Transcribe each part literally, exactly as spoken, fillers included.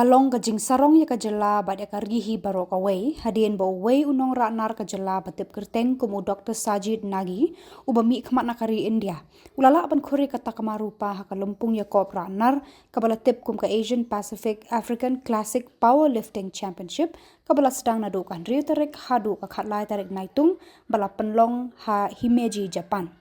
Ka long ka jingsarong ïa ka jylla bad ïa ka ri hi baroh kawei, hadien ba uwei u nongrah nar ka jylla ba tip kyrteng kum u Doctor Sajid Nagi, uba mih khmat na ka ri India, u la lah ban khur ïa ka takma rupa ha ka lympung ïakop rah nar, kaba la tip kum ka Asian Pacific African Classic Powerlifting Championship, kaba la sdang naduh ka hynriew tarik haduh ka khatlai tarik Naitung, ba la pynlong ha Himeji, Japan.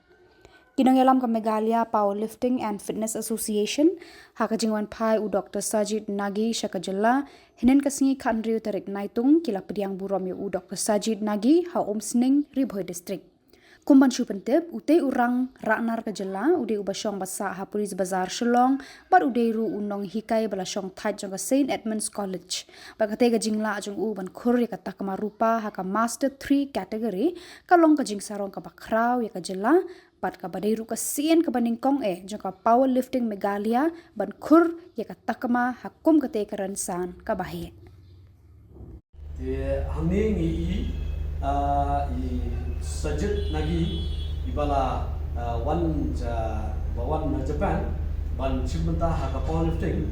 Ki nongïalam ka Meghalaya Powerlifting and Fitness Association, ha ka jingwan phai u Doctor Sajid Nagi sha ka jylla, hynnin ka sngi khathynriew tarik Naitung, ki la pdiang burom ïa u Doctor Sajid Nagi ha Umsning, Ri Bhoi District. Kum ban shu pyntip, utei u rangrah nar ka jylla u dei uba shong ba sah ha Police Bazar, Shillong, bad u dei ruh u nonghikai ba la shong thait jong ka Saint Edmund's College. Bad katei ka jinglah jong u ban khur ïa ka takma rupa ha ka Master three category, ka long ka jingsarong kaba khraw ïa ka jylla, bad kaba dei ruh ka sien kaba nyngkong eh jong ka Powerlifting Meghalaya ban khur ïa ka takma ha kum katei ka rynsan kaba heh. Te hangne ngi ïohi, ah, i Sajid Nagi, iba la, ah, wan ja, ba wan na Japan ban shim bynta ha ka powerlifting,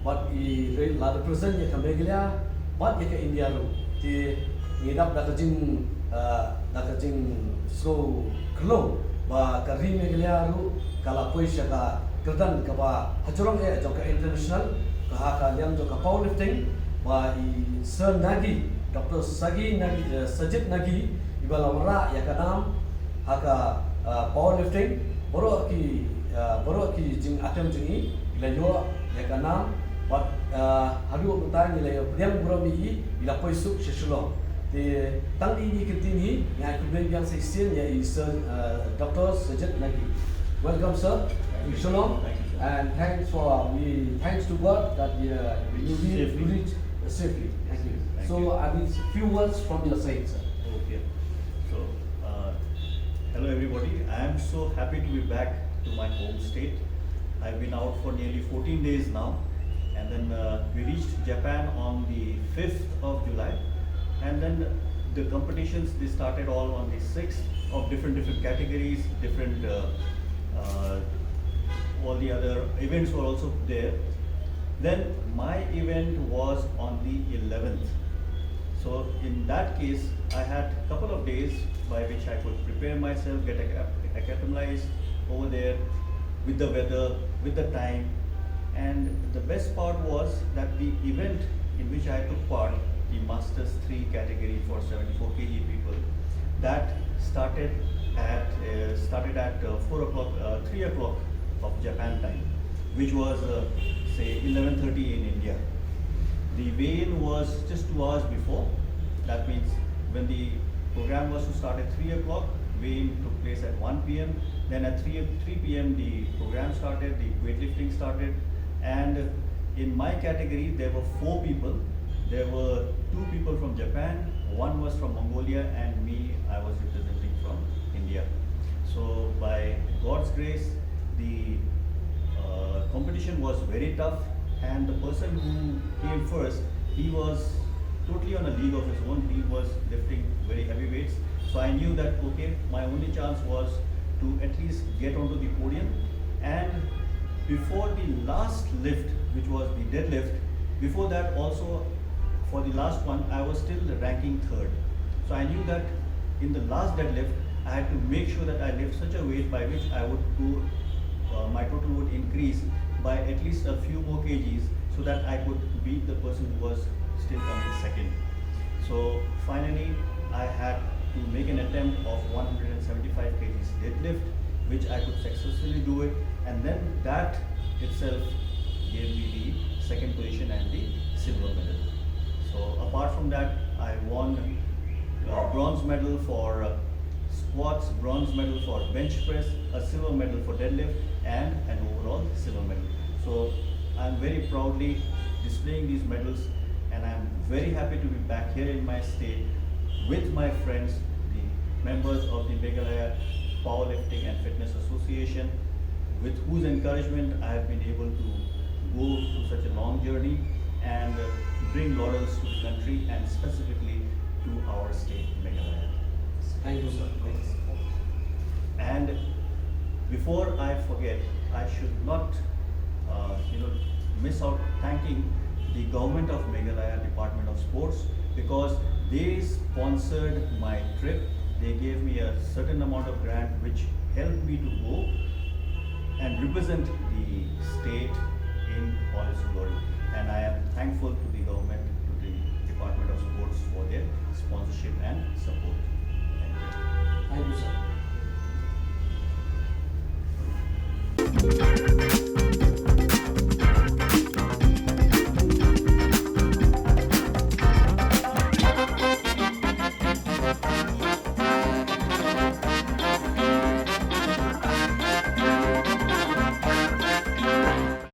bad i re-, la represent ïa ka Meghalaya bad ïa ka India ruh. Te ngi dap da ka jing, ah, da ka jingsngew khyllung ba ka ri Meghalaya ruh ka la poi sha ka kyrdan kaba hajrong eh jong ka international, ka ha ka liang jong ka powerlifting, ba i Sir Nagi, Doctor Sagi Nagi, eh, Sajid Nagi, iba la wanrah ïa ka nam ha ka, eh, powerlifting. Baroh ki, eh, baroh ki jingattempt jong i, i la ïoh ïa ka nam, bad, eh, haduh mynta ngi la ïoh pdiang burom ïa i, i la poi suk sha Shillong. Te tang ïa kine ki ktien hi, ngan ai khublei biang sa shisien ïa i Sir, uh, Doctor Sajid Nagi. Welcome, sir, to Shillong. Thank you, sir. And thanks for, we, thanks to God that, uh, you reached safely. Thank you. Thank you. So, I need few words from your side, sir. Okay. So, uh, hello everybody. I am so happy to be back to my home state. I've been out for nearly fourteen days now, and then, uh, we reached Japan on the fifth of July, and then the competitions, they started all on the sixth, of different, different categories, different, uh, uh, all the other events were also there. Then my event was on the eleventh. So in that case, I had a couple of days by which I could prepare myself, get acc-, acclimatized over there with the weather, with the time. And the best part was that the event in which I took part, the Masters three category for seventy-four K G people, that started at, uh, started at, uh, four o'clock, uh, three o'clock of Japan time, which was, uh, say, eleven thirty in India. The weigh-in was just two hours before. That means when the program was to start at three o'clock, weigh-in took place at one P M. Then at three, three P M, the program started, the weightlifting started. And in my category, there were four people. There were two people from Japan, one was from Mongolia, and me, I was representing from India. So by God's grace, the, uh, competition was very tough, and the person who came first, he was totally on a league of his own. He was lifting very heavy weights. So I knew that, okay, my only chance was to at least get onto the podium. And before the last lift, which was the deadlift, before that also, for the last one, I was still ranking third. So I knew that in the last deadlift, I had to make sure that I lift such a weight by which I would go, uh, my total would increase by at least a few more K Gs, so that I could beat the person who was still coming second. So finally, I had to make an attempt of one hundred seventy-five K Gs deadlift, which I could successfully do it, and then that itself gave me the second position and the silver medal. So apart from that, I won, uh, bronze medal for, uh, squats, bronze medal for bench press, a silver medal for deadlift, and an overall silver medal. So I'm very proudly displaying these medals, and I'm very happy to be back here in my state with my friends, the members of the Meghalaya Powerlifting and Fitness Association, with whose encouragement I have been able to go through such a long journey and, uh, bring laurels to the country and specifically to our state, Meghalaya. Thank you, sir. Thank you. And before I forget, I should not, uh, you know, miss out thanking the government of Meghalaya Department of Sports, because they sponsored my trip. They gave me a certain amount of grant which helped me to go and represent the state in all its glory. And I am thankful to the government, to the Department of Sports for their sponsorship and support.